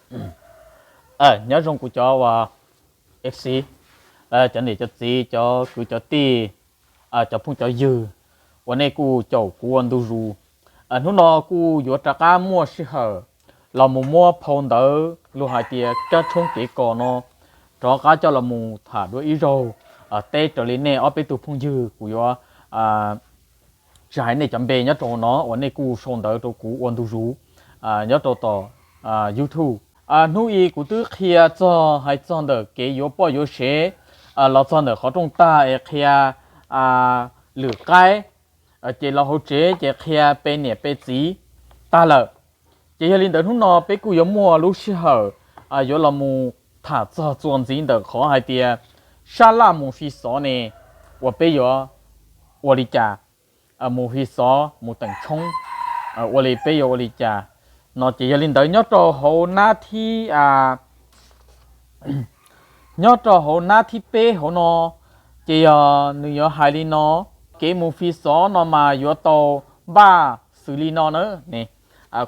Nyob zoo kuv cov uas F C, cov niam cov txiv, cov kwv cov tij, cov phooj cov ywg uas nej kuj caum kuv ua ntu zus. Hnub no kuj yuav rov qab muaj sij hawm los mus muab phau ntawv lus hais tias kab tshoob kev kos no rov qab coj los mus tham dua ib zaug, teb raws li nej ob peb tug phooj ywg. Kuv yuav tsis hais nej cov npe nyob rau hauv no uas nej kuj sau ntawv rau kuv ua ntu zus nyob rau tom YouTube. Hnub i kuv twb qhia txog, hais txog ntawm kev yuav poj yuav sev los txog ntawm qhov rooj tag es qhia lwm qaib, ces los hauv tsev ces qhia pe niam pe txiv tag lawm. Ces yog li ntawd hnub no peb kuj yuav muaj lub sij hawm yuav los mus tham txog txuas ntxiv ntawm qhov hais tias sab laj mus fi xov ne uas peb yuav ua li cas, mus fi xov mus teem tshoob ua li peb yuav ua li cas no. Ces yog li ntawd nyob rau hauv nab thib nyob rau hauv nab thib peb hauv no, ces yog nws yuav hais li no: Kev mus fi xov no mas yuav tau npaj xws li no na.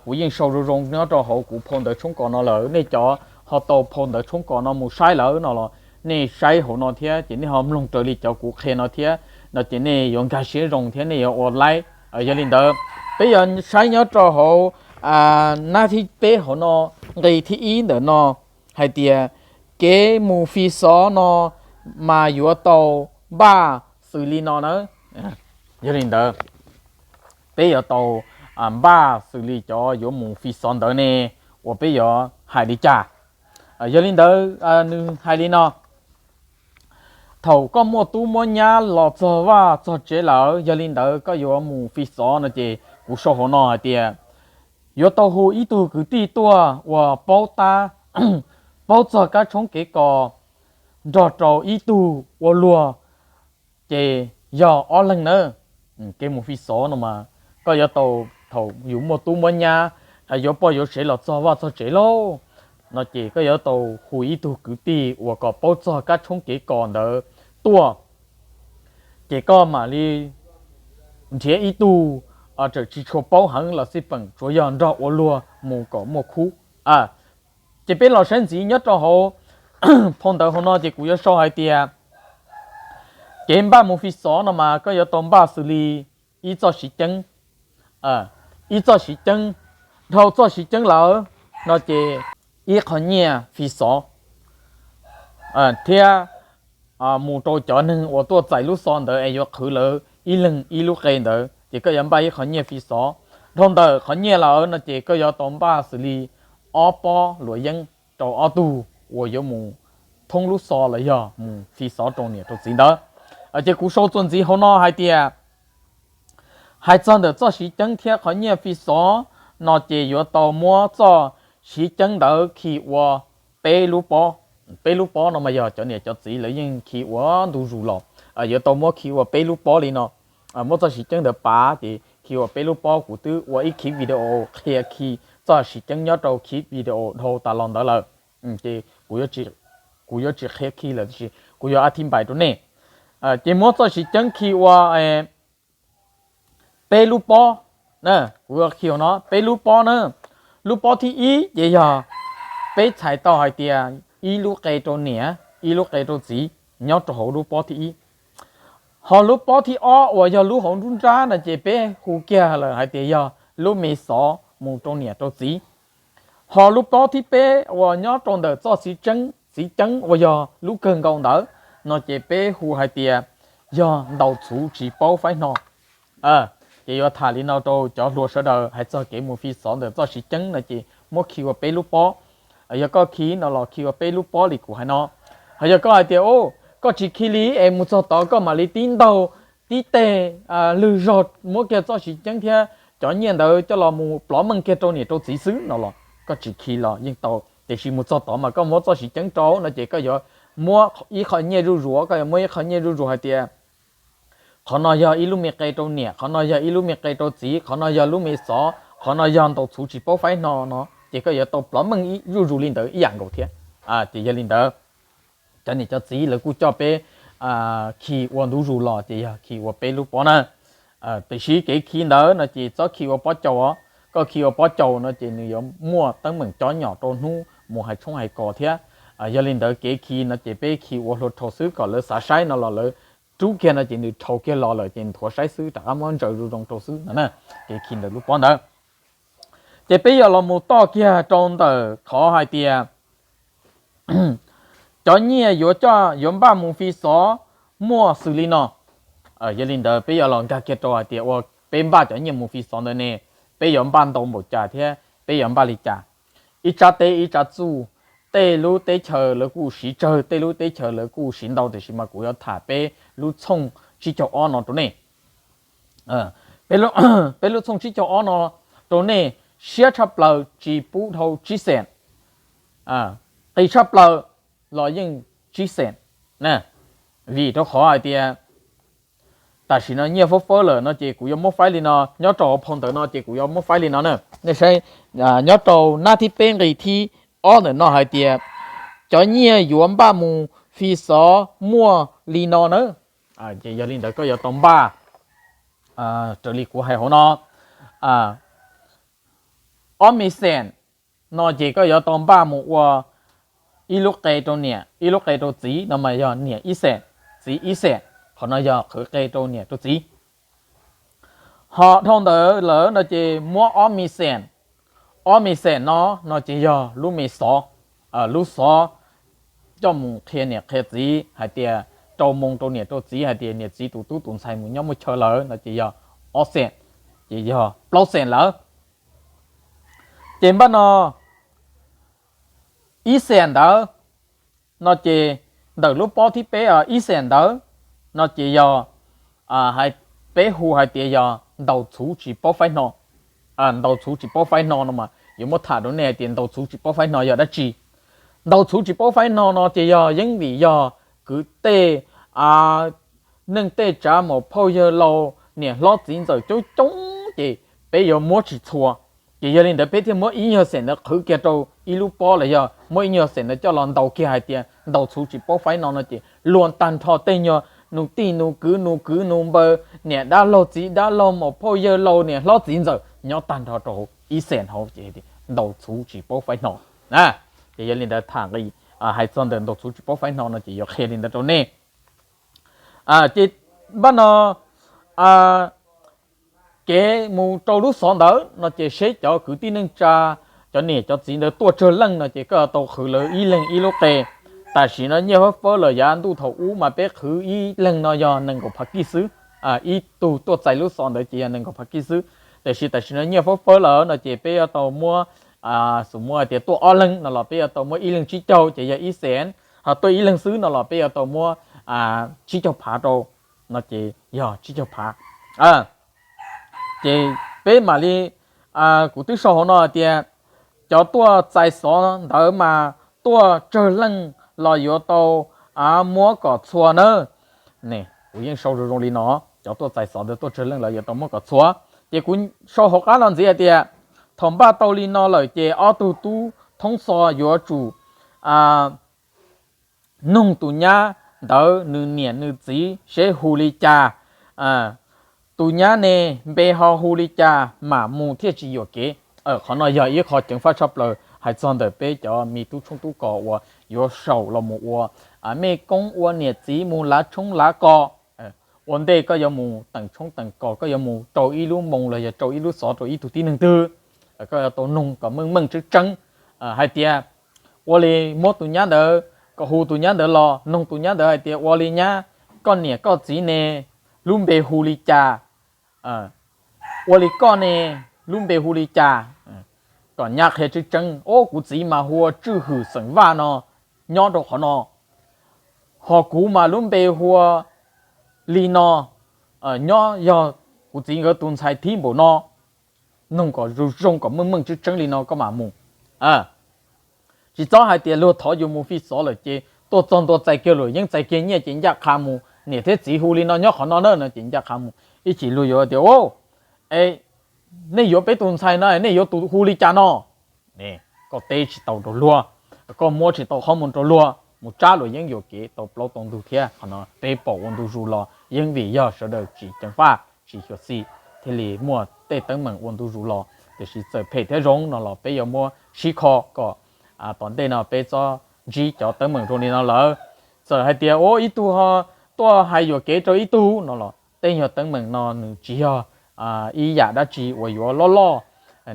Kuv yeej sau zoo zoo nyob rau hauv kuv phau ntawv tshoob kos no lawm, nej cov ho tau phau ntawv tshoob kos no mus saib lawm no los nej saib hauv no thiab ces nej ho mloog raws li cov kuv qhia no thiab no ces nej yuav nkag siab zoo thiab nej yuav ua laib. Yog li ntawd peb yuav saib nyob rau hauv nab thib peb hauv no, nqe thib ib ntawm no hais tias kev mus fi xov no mas yuav tau npaj xws li no na. Yog li ntawd peb yuav tau npaj xws li cov yuav mus fi xov ntawd ne uas peb yuav hais li cas. Yog li ntawd nws hais li no: Thaum koj muaj tub muab nyab los txog vaj txog tsev lawm, yog li ntawd koj yuav mus fi xov no ces kuv sau hauv no hais tias yuav tau hu ib tug kwv tij tuaj uas paub tab, paub txog kab tshoob kev kos nrog rau ib tug ua luag, ces yog ob leeg na. Kev mus fi xov no mas koj yuav tau, thaum yus muaj tub muab nyab, yuav poj yuav sev los txog vaj txog tsev lauj, no ces koj yuav tau hu ib tug kwv tij uas kom paub txog kab tshoob kev kos ntawd tuaj. Ces koj mam li nrhiav ib tug tseem tsis tshua paub heev los xij peem tsuas yog nrog ua luag mus kom muaj khub. Ces peb los saib ntxiv nyob rau hauv phau ntawv hauv no ces kuv yuav sau hais tias kev npaj mus fi xov no mas koj yuav tau npaj xws li ib txoj siv ceeb, ib txoj siv ceeb, dhau txoj siv ceeb lawm no ces ib qho nyiaj fi xov thiab mus rau cov neeg uas tuaj txais lub xov ntawd es yuav qhwv lawv ib leeg ib lub qe ntawd ces koj yuav npaj ib qho nyiaj fi xov. Dhau ntawm qhov nyiaj lawm no ces koj yuav tau npaj xws li ob pob luam yeeb rau ob tug uas yuav mus thoob lub xov los yog mus fi xov rau niam rau txiv ntawd. Ces kuv sau txuas ntxiv hauv no hais tias hais txog ntawm txoj siv ceeb thiab qhov nyiaj fi xov no ces yuav tau muab txoj siv ceeb ntawd khi ua peb lub pob. Peb lub pob no mas yog cov niam cov txiv lawv yeej khi ua ntu zus los, yuav tau muab khi ua peb lub pob li no. Muab txoj siv ceeb ntawd pav ces khi ua peb lub pob. Kuv twb ua ib khib video qhia khi txoj siv ceeb nyob rau khib video dhau tas los ntawd lawm, ces kuv yuav tsis qhia khi lawm tiam sis kuv yuav a thib npais rau nej. Ces muab txoj siv ceeb khi ua peb lub pob, kuv khi no peb lub pob na. Lub pob thib ib ces yog peb txhais tau hais tias ib lub qe rau niam ib lub qe rau txiv nyob rau hauv lub pob thib ib. Ho lub pob thib ob uas yog lub hauv nruab nrab no ces peb hu kiag lawm hais tias yog lub me xov mus rau niam rau txiv. Ho lub pob thib peb uas nyob rau ntawm txoj txiv ceeb uas yog lub kawg nkaus ntawd no ces peb hu hais tias yog ntaus txhuv tsis paub faib hno. Ces yuav tham li no rau cov hluas sawv daws hais txog kev mus fi xov ntawm txoj siv ceeb no ces muab khi ua peb lub pob. Yog koj khi no los khi ua peb lub pob li kuv hais no. Ho yog koj hais tias koj tsis khi li es mus txog tod koj mam li tib ntaug tib teg lwg zog muab kiag txoj siv ceeb thiab cov nyiaj ntawd coj los mus plov meej kiag rau niam rau txiv xwb no los koj tsis khi los yeej tau, tiam sis mus txog tod mas koj muab txoj siv ceeb rau no ces koj yuav muab ib qho nyiaj zuj zus, koj yuav muab ib qho nyiaj zuj zus hais tias qhov no yog ib lub me qe rau niam, qhov no yog ib lub me qe rau txiv, qhov no yog lub me xov, qhov no yog ntaus txhuv tsis paub faib hno no ces koj yuav tau plov meej zuj zus li ntawd ib yam nkaus thiab. Ces yog li ntawd cov niam cov txiv lawv kuj coj peb khi ua ntu zus los ces yog khi ua peb lub pob na. Tiam sis kev khi ntawd no ces txhob khi ua pob caus os. Koj khi ua pob caus no ces nws yuav muaj teeb meem cov nyom rau hnub mus hais tshoob hais kos thiab. Yog li ntawd kev khi no ces peb khi ua hlua rhau xwb, kom lawv xav saib no los lawv rub kiag no ces nws rhau kiag los lawm ces nthuav saib xwb, rov qab muab ntsaws zoo zoo rau xwb no na. Kev khi ntawm lub pob ntawd ces peb yuav los mus toj kiag rau ntawm qhov hais tias cov nyiaj yuav coj yuav npaj mus fi xov muaj xws li no. Yog li ntawd peb yuav los nkag kiag rau hais tias ua peb npaj cov nyiaj mus fi xov ntawd ne, peb yuav npaj ntau npaum cas thiab peb yuav npaj li cas. Ib tsab teb ib tsab txuj, tej lub teb chaws lawv kuj siv tsawg, tej lub teb chaws lawv kuj siv ntau, tiam sis mas kuv yuav tham peb lub txhooj tsib caug ob no rau nej. Peb lub txhooj tsib caug ob no rau nej siab tshaj plaws tsis pub dhau tsib xees, qis tshaj plaws los yeej tsib xees. Vim rau qhov hais tias tam sim no nyiaj fawb fawb lawm no ces kuv yuav muab faib li no, nyob rau hauv phau ntawv no ces kuv yuav muab faib li no na. Nej saib, nyob rau nab thib peb nqi thib ob ntawm no hais tias cov nyiaj yuav npaj mus fi xov muaj li no na. Ces yog li ntawd koj yuav tau npaj raws li kuv hais hauv no, ob mi xees no ces koj yuav tau npaj mus ua ib lub qe rau niam ib lub qe rau txiv no mas yog niam ib xees, txiv ib xees. Qhov no yog qhwv qe rau niam rau txiv. Ho dhau ntawd lawm no ces muab ob mi xees, ob mi xees no no ces yog lub me xov, lub xov coj mus qhia niam qhia txiv hais tias rau moo rau niam rau txiv hais tias niam txiv tus tub tus ntxhais mus nyob muaj chaw lawm no ces yog ob xees, ces yog plaub xees lawm. Ces npaj no ib xees ntawd no ces ntawm lub pob thib peb ib xees ntawd no ces yog peb hu hais tias yog ntaus txhuv tsis paub faib hno. Ntaus txhuv tsis paub faib hno no mas yuav muab tham rau nej hais tias ntaus txhuv tsis paub faib hno yog dab tsi. Ntaus txhuv tsis paub faib hno no ces yog yeeb vim yog kwv tej neej tej tsav maum phauj yawg laus niam hlob txiv ntxawm coob coob ces peb yuav muab tsis txhua. Ces yog li ntawd peb thiaj muab ib nyuag xees ntawd qhwv kiag rau ib lub pob los yog muab ib nyuag xees ntawd coj los ntaus kiag hais tias ntaus txhuv tsis paub faib no no ces luag tag nrho tej nyuag nus tij nus kwv nus kwv nus npawg niam dab laug txiv dab laug maum phauj yawg laus niam hlob txiv ntxawm nyob tag nrho rau ib xees hauv ces ntaus txhuv tsis paub faib hno. Ces yog li ntawd tham nqi hais txog ntawm ntaus txhuv tsis paub faib hno no ces yuav qhia li ntawd rau nej. Ces npaj no kev mus rau lub xov ntawd no ces seb cov kwv tij neej tsa, cov niam cov txiv ntawd tuaj tsawg leej no ces koj yuav tau qhwv lawv ib leeg ib lub qe. Tam sim no nyiaj fawb fawb lawm, yav ntuj thaum ub mas peb qhwv ib leeg no yog nees nkaum phav kij xwb. Ib tug tuaj txais lub xov ntawd ces yog nees nkaum phav kij xwb. Tiam sis tam sim no nyiaj fawb fawb lawm no ces peb yuav tau muab, xum muaj hais tias tuaj ob leeg no los peb yuav tau muab ib leeg tsib caug ces yog ib xees, ho tuaj ib leeg xwb no los peb yuav tau muab tsib caug phav rau no ces yog tsib caug phav. Ces peb mam li, kuv twb sau hauv no hais tias cov tuaj txais xov ntawd mas tuaj tsawg leej los yuav tau muab kom txhua nawb. Kuv yeej sau zoo zoo li no, cov tuaj txais xov ntawd tuaj tsawg leej los yuav tau muab kom txhua. Ces kuv sau hauv qab no ntxiv hais tias thaum npaj tau li no lawm ces ob tug tub thoob xov yuav tsum noog tus nyab ntawd nws niam nws txiv seb hu li cas, tus nyab ne npe ho hu li cas mam mus thiaj tsis yuam kev. Qhov no yog ib qho ceev faj tshaj plaws hais txog ntawm peb cov me tub tshoob tub kos uas yuav saum los mus ua mej koob ua niam txiv mus lav tshoob lav kos. Ua ntej koj yuav mus teem tshoob teem kos koj yuav mus rau ib lub moo los yog rau ib lub xov rau ib tug tib neeg twg, koj yuav tau noog kom meej meej tseeb tseeb hais tias ua li, muab tus nyab ntawd, kom hu tus nyab ntawd los noog tus nyab ntawd hais tias ua li nyab, koj niam koj txiv ne lub npe hu li cas, ua li koj ne lub npe hu li cas, kom nyab qhia tseeb tseeb, o kuv txiv mas hu ua Tswj Hwm xeem Vaj no, nyob rau qhov no, ho kuv mas lub npe hu ua li no, nyob yog kuv txiv nkawd tus ntxhais thib npaum no. Noog kom zoo zoo kom meej meej tseeb tseeb li no koj mam mus. Tsis txhob hais tias luag thov yus mus fi xov lawm ces tuaj txog ntua txais kiag luam yeeb txais kiag nyiaj ces ncaj qha mus, niam thiab txiv hu li no nyob qhov no na no ces ncaj qha mus. Ib chim luag yuav tias, o, nej yuav peb tus ntxhais no nej yuav tus hu li cas no? Koj teb tsis tau rau luag, koj muab tsis tau qhov muag rau luag, mus tsab luam yeeb yuam kev tau plaub tau ntug thiab. Qhov no peb pom ua ntu zus los yeej vim yog sawv daws tsis ceev faj tsis xyuam xim thiaj li muaj tej teeb meem ua ntu zus los. Tiam sis txawm phem thiab zoo no los peb yuav muab sib kho kom tom ntej no peb txhob ntsib cov teeb meem zoo li no lawm. Txawm hais tias ua ib tug ho tuaj hais yuam kev rau ib tug no los tej nyuag teeb meem no nws tsis yog ib yam dab tsi uas yuav loj loj.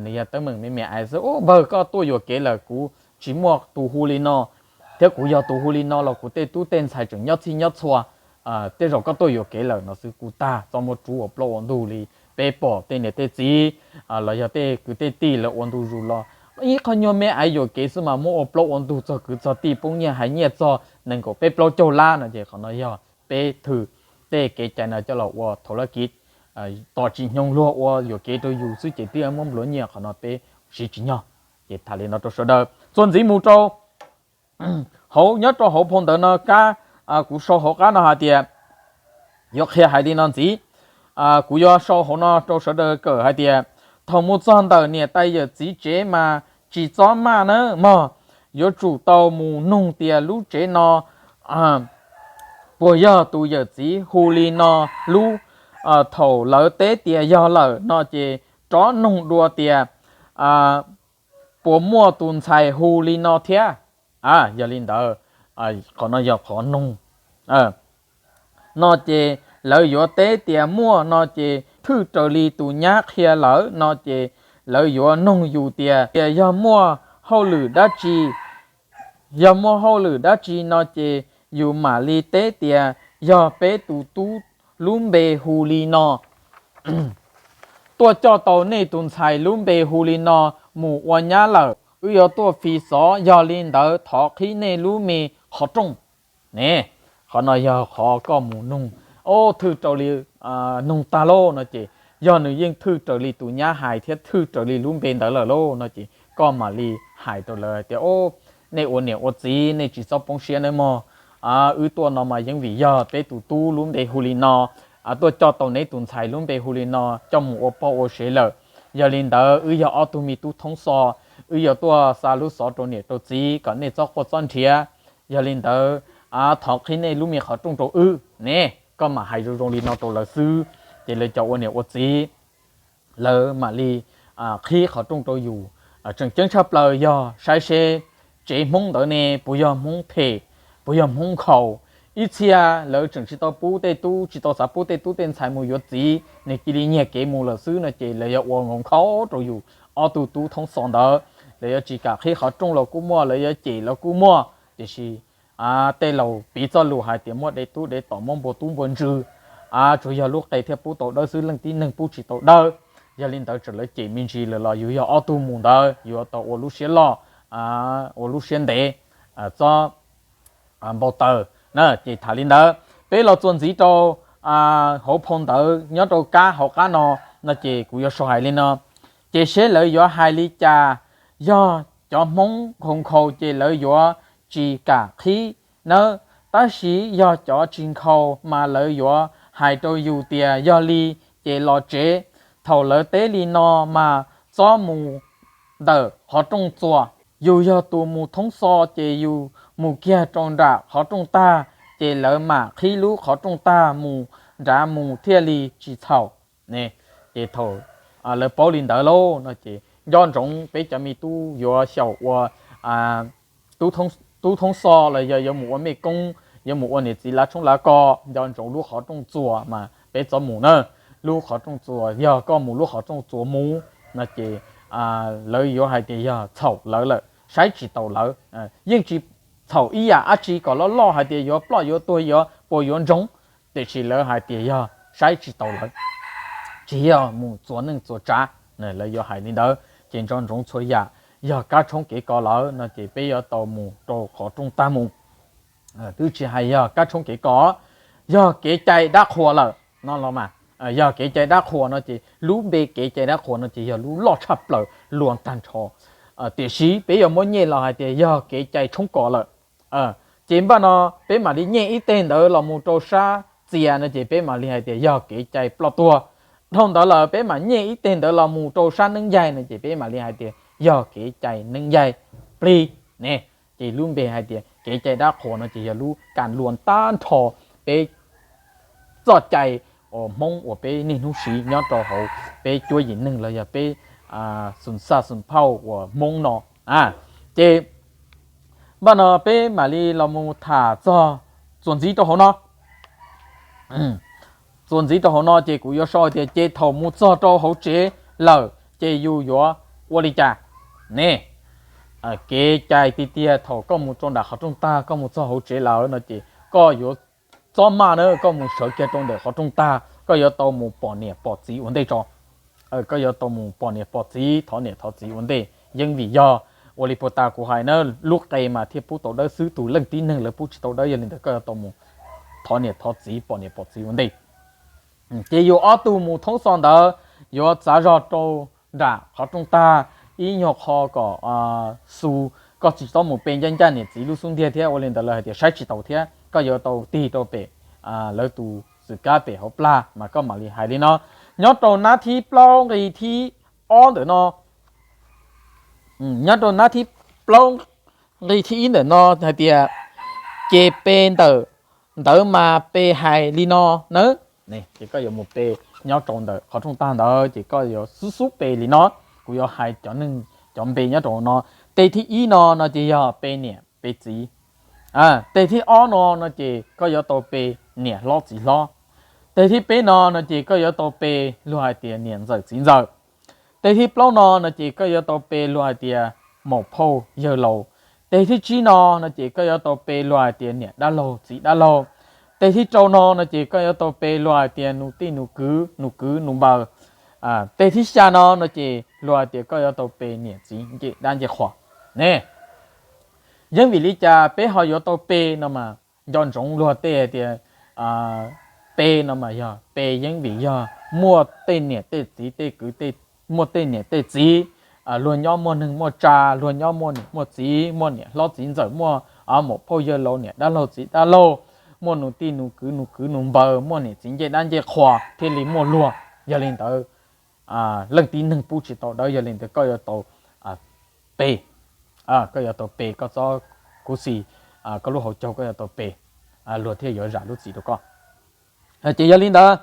Nws yog teeb meem me me aiv xwb. Ub, npawg, koj tuaj yuam kev lawm, kuv tsis muaj tus hu li no, thiab kuv yog tus hu li no los kuv tej tub tej ntxhais tseem nyob txhij nyob txhua. Tej zaum koj tuaj yuam kev lawm no xwb kuj tag, txhob muab rub ua plaub ua ntug li. Peb pom tej niam tej txiv los yog tej kwv tej tij lawv ua ntu zus los ib qho nyuag me aiv yuam kev xwb mas muab ua plaub ua ntug txog kwv txog tij, poob nyiaj hais nyiaj txog nees nkaum peb plaub caug lab no ces qhov no yog peb thwm tej kev cai no coj los ua thaum lab kiv tos tsis hnyoo luag ua yuam kev rau yus xwb ces twb muab npluav nyiaj, qhov no peb siv tsis nyog. Ces tham li no rau sawv daws txuas ntxiv mus rau hauv, nyob rau hauv phau ntawv no kab, kuv sau hauv qab no hais tias, yuav qhia hais li no ntxiv. Kuv yuav sau hauv no rau sawv daws kawm hais tias, thaum mus txog ntawm niam tais yawm txiv tsev mas tsis txhob maj na mog, yuav tsum tau mus nug tias lub tsev no puas yog tus yawm txiv hu li no lub. Thaum lawv teb tias yog lawm no ces rov nug dua tias puas muaj tus ntxhais hu li no thiab. Yog li ntawd, qhov no yog qhov nug no ces lawv yuav teb tias muaj no ces thwj raws li tus nyab qhia lawm no ces lawv yuav nug yus tias, tias yog muaj hauj lwm dab tsi, yog muaj hauj lwm dab tsi no ces yus mam li teb tias yog peb tus tub lub npe hu li no. Tuaj coj tau nej tus ntxhais lub npe hu li no mus ua nyab lawm, wb yuav tuaj fi xov, yog li ntawd thov qhib nej lub me qhov rooj. Ne, qhov no yog qhov koj mus nug, o, thwj raws li, nug tag lauj no ces yog nws yeej thwj raws li tus nyab hais thiab thwj raws li lub npe ntawd lawm lauj no ces koj mam li hais rau lawv hais tias, o, nej ua niam ua txiv nej tsis txhob poob siab nawb mog. Wb tuaj no mas yeej vim yog peb tus tub lub npe hu li no, tuaj coj tau neb tus ntxhais lub npe hu li no coj mus ua poj ua sev lawm. Yog li ntawd wb yog ob tug me tub thoob xo, wb yuav tuaj xa lub xov rau niam rau txiv kom nej txhob quaj txhob nrhiav. Yog li ntawd thov qhib nej lub me qhov rooj rau wb ne. Koj mam hais zoo zoo li no rau lawv xwb, ces lawv cov ua niam ua txiv lawv mam li qhib qhov rooj rau yus. Tseem ceeb tshaj plaws yog saib seb tsev Hmoob ntawd ne puas yog Hmoob phem, puas yog Hmoob nkhaus. Ib txhia lawv tseem tsis tau pub tej tub, tsis tau xav pub tej tub tej ntxhais mus yuav txiv, nws cia li nyiag kev mus lawm xwb no ces lawv yuav ua nkhaus nkhaus rau yus ob tug tub thoob xo ntawd. Lawv yuav tsis kam qhib qhov rooj los kuj muaj, lawv yuav cem los kuj muaj. Tiam sis tej laus piv txoj lus hais tias muaj dev tub dev tom, muaj npua tub npua ntsws, tsuas yog lub qe thiaj pub tau dawb xwb, leej tib neeg pub tsis tau dawb. Yog li ntawd txawm lawv cem me ntsis lawm los yus yog ob tug mus ntawd yuav tau ua lub siab loj, ua lub siab ntev, txhob npau taws na. Ces tham li ntawd, peb los txuas ntxiv rau hauv phau ntawv nyob rau kab hauv qab no, no ces kuv yuav sau hais li no. Ces seb lawv yuav hais li cas, yog cov Hmoob nkhaus nkhaus ces lawv yuav tsis kam qhib nawb, tab sis yog cov tsis nkhaus mas lawv yuav hais rau yus tias yog li ces los tsev. Thaum lawv teb li no mas txhob mus ntawm qhov rooj txuas. Yus yog tus mus thoob xo ces yus mus kiag rau nram qhov rooj tag, ces lawv mam qhib lub qhov rooj tag mus nrad mus thiaj li tsis txhaum. Ces thaum lawv paub li ntawd lauj no ces nco ntsoov peb cov me tub yuav xyaum ua tub thoob xo los yog yuav mus ua mej koob, yuav mus ua niam txiv lav tshoob lav kos, nco ntsoov lub qhov rooj txuas mas peb txhob mus na. Lub qhov rooj txuas, yog koj mus lub qhov rooj txuas mus no ces lawv yuav hais tias yog txhaum lawv lawm, saib tsis taus lawv. Yeej tsis txhaum ib yam dab tsi kom loj loj hais tias yuav ploj yuav tuag yuav puas yuav ntsoog, tiam sis lawv hais tias yog saib tsis taus lawv, tsis yog mus txuas neej txuas tsav. Lawv yuav hais li ntawd ces nco ntsoov txhua yam. Yog kab tshoob kev kos lawm no ces peb yuav tau mus rau qhov rooj tag mus. Twb tsis hais yog kab tshoob kev kos, yog kev cai dab qhuas lawm no los mas, yog kev cai dab qhuas no ces lub npe kev cai dab qhuas no ces yog lub loj tshaj plaws luag tag nrho. Tiam sis peb yuav muab nyem los hais tias yog kev cai tshoob kos lawm. Ces npaj no peb mam li nyem ib teg ntawd los mus rau sab txias no ces peb mam li hais tias yog kev cai ploj tuag. Dhau ntawd lawm peb mam nyem ib teg ntawd los mus rau sab neeb yaig no ces peb mam li hais tias yog kev cai neeb yaig plig ne. Ces lub npe hais tias kev cai dab qhuas no ces yog lub kaj luag tag nrho peb txoj cai uas Hmoob uas peb niaj hnub siv nyob rau hauv peb cuab yim neeg los yog peb xum xaj xum phauj uas Hmoob no. Ces Npaj no peb mam li los mus tham txog txuas ntxiv rau hauv no. Txuas ntxiv rau hauv no ces kuv yuav sau tias ces thaum mus txog rau hauv tsev lawm ces yus yuav ua li cas ne? Kev cai tiag tiag thaum koj mus rau nram qhov rooj tag koj mus txog hauv tsev lawm no ces koj yuav txob maj na, koj mus sawv kiag rau ntawm qhov rooj tag koj yuav tau mus pom niam pom txiv ua ntej tso. Koj yuav tau mus pom niam pom txiv, thov niam thov txiv ua ntej. Yeej vim yog ua li puag ta kuv hais na, lub qe mas thiaj pub tau dawb xwb, tus leej tib neeg lawv pub tsis tau dawb, yog li ntawd koj yuav tau mus thov niam thov txiv, pom niam pom txiv ua ntej. Ces yus ob tug mus thoob xo ntawd yuav txav zog rau nram qhov rooj tag ib nyuag qho kom xu, koj tsis txhob mus pe ncaj ncaj niam txiv lub xub ntiag thiab, ua li ntawd lawv hais tias saib tsis taus thiab, koj yuav tau tig rau pem lawv tus xwm kab pem hauv plag mas koj mam li hais li no. Nyob rau nab thib plaub nqi thib ob ntawm no, nyob rau nab thib plaub nqi thib ib ntawm no hais tias ces pe ntawm ntawd mas pe hais li no nawb. Ces koj yuav mus pe nyob rau ntawm qhov rooj tag ntawd ces koj yuav xub xub pe li no. Kuv yuav hais cov neeg cov npe nyob rau no. Tej thib ib no no ces yog pe niam pe txiv. Tej thib ob no no ces koj yuav tau pe niam hlob txiv hlob. Tej thib peb no no ces koj yuav tau pe luag hais tias niam ntxawm txiv ntxawm. Tej thib plaub no no ces koj yuav tau pe luag hais tias maum phauj yawg laus. Tej thib tsib no no ces koj yuav tau pe luag hais tias niam dab laug txiv dab laug. Tej thib rau no no ces koj yuav tau pe luag hais tias nus tij nus kwv nus kwv nus npaws. Tej thib xya no no ces luag hais tias koj yuav tau pe niam txiv ncej dab ncej qhua ne. Yeej vim li cas peb ho yuav tau pe no mas nco ntsoov luag tej hais tias pe no mas yog pe yeej vim yog muaj tej niam tej txiv tej kwv, muaj tej niam tej txiv, luag nyob muaj neeg muaj tsa, luag nyob muaj niam muaj txiv, muaj niam hlob txiv ntxawm, muaj maum phauj yawg laus niam dab laug txiv dab laug, muaj nus tij nus kwv nus kwv nus npaws, muaj niam txiv ncej dab ncej qhua thiaj li muaj luag. Yog li ntawd leej tib neeg pub tsis tau dawb, yog li ntawd koj yuav tau pe, koj yuav tau pe koj txob khuv xim, koj lub hauv caug koj yuav tau pe, luag thiaj yuav zam lub txim rau koj. Ces yog li ntawd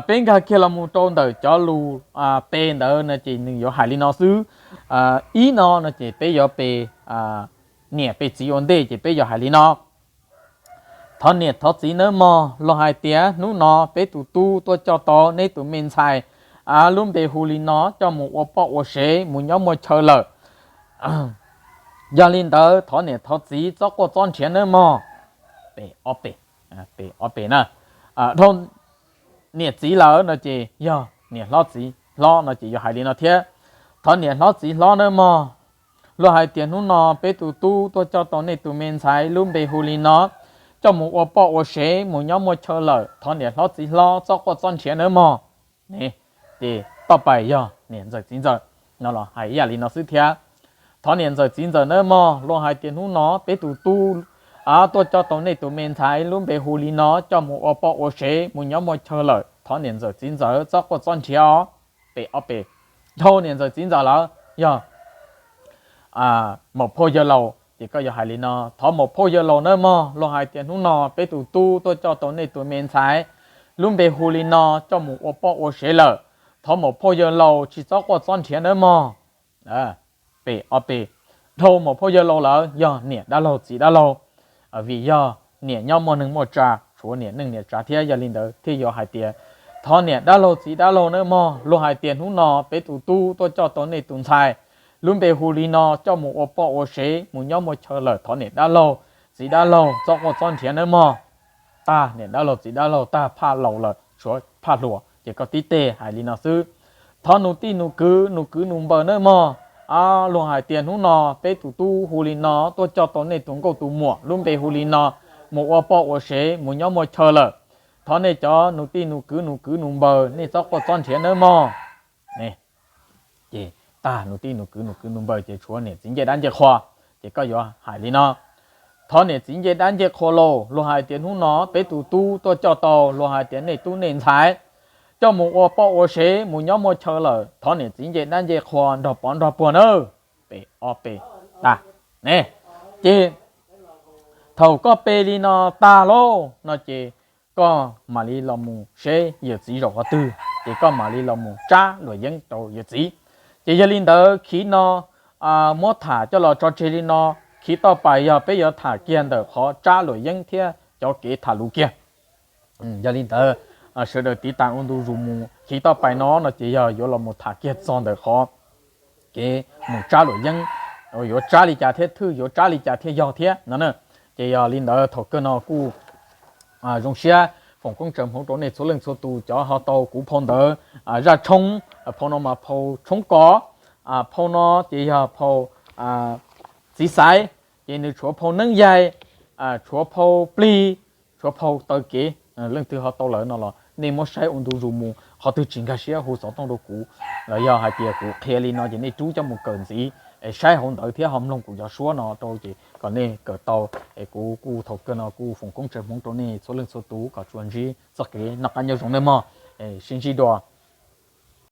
peb nkag kiag los mus rau ntawm cov lus pe ntawd no ces nws yuav hais li no xwb. Ib no no ces peb yuav pe niam pe txiv ua ntej ces peb yuav hais li no. Thov niam thov txiv nawb mog, luag hais tias hnub no peb tus tub tuaj coj tau nej tus me ntxhais lub npe hu li no coj mus ua poj ua sev mus nyob muaj chaw lawm. Yog li ntawd thov niam thov txiv txob quaj txob nrhiav nawb mog. Pe ob pe, pe ob pe na. Dhau niam txiv lawm no ces yog niam hlob txiv hlob no ces yuav hais li no thiab. Thov niam hlob txiv hlob nawb mog, luag hais tias hnub no peb tus tub tuaj coj tau nej tus me ntxhais lub npe hu li no coj mus ua poj ua sev mus nyob muaj chaw lawm, thov niam hlob txiv hlob txob quaj txob nrhiav nawb mog. Ces toj pais yog niam ntxawm txiv ntxawm no los hais ib yam li no xwb thiab. Thov niam ntxawm txiv ntxawm nawb mog, luag hais tias hnub no peb tus tub tuaj coj tau nej tus me ntxhais lub npe hu li no coj mus ua poj ua sev mus nyob muaj chaw lawm, thov niam ntxawm txiv ntxawm txob quaj txob nrhiav os. Pe ob pe. Dhau niam ntxawm txiv ntxawm lawm yog maum phauj yawg laus ces koj yuav hais li no, thov maum phauj yawg laus nawb mog, luag hais tias hnub no peb tus tub tuaj coj tau nej tus me ntxhais lub npe hu li no coj mus ua poj ua sev lawm, thov maum phauj yawg laus tsis txob quaj txob nrhiav nawb mog. Pe ob pe. Dhau maum phauj yawg laus lawm yog niam dab laug txiv dab laug, vim yog niam nyob muaj neeg muaj tsa, tshuav niam neej niam tsa thiab, yog li ntawd thiaj yuav hais tias thov niam dab laug txiv dab laug nawb mog, luag hais tias hnub no peb tus tub tuaj coj tau nej tus ntxhais lub npe hu li no coj mus ua poj ua sev mus nyob muaj chaw lawm, thov niam dab laug txiv dab laug txob quaj txob nrhiav nawb mog. Tag niam dab laug txiv dab laug tag phaj laus lawm tshuav phaj hluas ces koj tib teg hais li no xwb. Thov nus tij nus kwv nus kwv nus npaws nawb mog, luag hais tias hnub no peb tus tub hu li no tuaj coj tau nej tus nkauj tus muam lub npe hu li no mus ua poj ua sev mus nyob muaj chaw lawm, thov nej cov nus tij nus kwv nus kwv nus npaws nej txob quaj txob nrhiav nawb mog. Ces tag nus tij nus kwv nus kwv nus npaws ces tshuav niam txiv ncej dab ncej qhua, ces koj yuav hais li no. Thov niam txiv ncej dab ncej qhua lauj, luag hais tias hnub no peb tus tub tuaj coj tau luag hais tias nej tub nej ntxhais coj mus ua poj ua sev mus nyob muaj chaw lawm, thov niam txiv ncej dab ncej qhua nrog pov nrog puag nawb. Pe ob pe. Tag. Ne, ces thaum koj pe li no tag lauj no ces koj mam li los mus seb yawm txiv zaum qhov twg, ces koj mam li los mus tsab luam yeeb rau yawm txiv. Ces yog li ntawd khiv no muab tham coj los tso tseg li no. Khiv toj pais yog peb yuav tham kiag ntawm qhov tsab luam yeeb thiab cov kev tham lus kiag. Yog li ntawd, sawv daws tiv tas ua ntu zus mus. Khiv toj pais no no ces yog yuav los mus tham kiag txog ntawm qhov kev mus tsab luam yeeb, yuav tsab li cas thiab thwj yuav tsab li cas thiaj yog thiab no. Ces yog li ntawd thaum kawg no kuj zoo siab foom koob tsawv hmoov rau nej txhua leej txhua tus cov ho tau kuv phau ntawv zaj tshoob. Phau no mas phau tshoob kos, phau no ces yog phau txiv xaiv, ces nws tshuav phau neeb yaig, tshuav phau plig, tshuav phau taw kev. Leej twg ho tau lawm no los nej muab saib ua ntu zus mus, qhov twg tsis nkag siab hu xov tooj rau kuv, los yog hais tias kuv qhia li no ces nej rub coj mus kawm ntxiv, es saib hauv ntawv thiab ho mloog kuv cov suab no rau ces kom nej kawm tau. Es kuv kuj thaum kawg no kuj foom koob tsawv hmoov rau nej txhua leej txhua tus kom tsuas ntsib txoj kev noj qab nyob zoo nawb mog. Sib ntsib dua.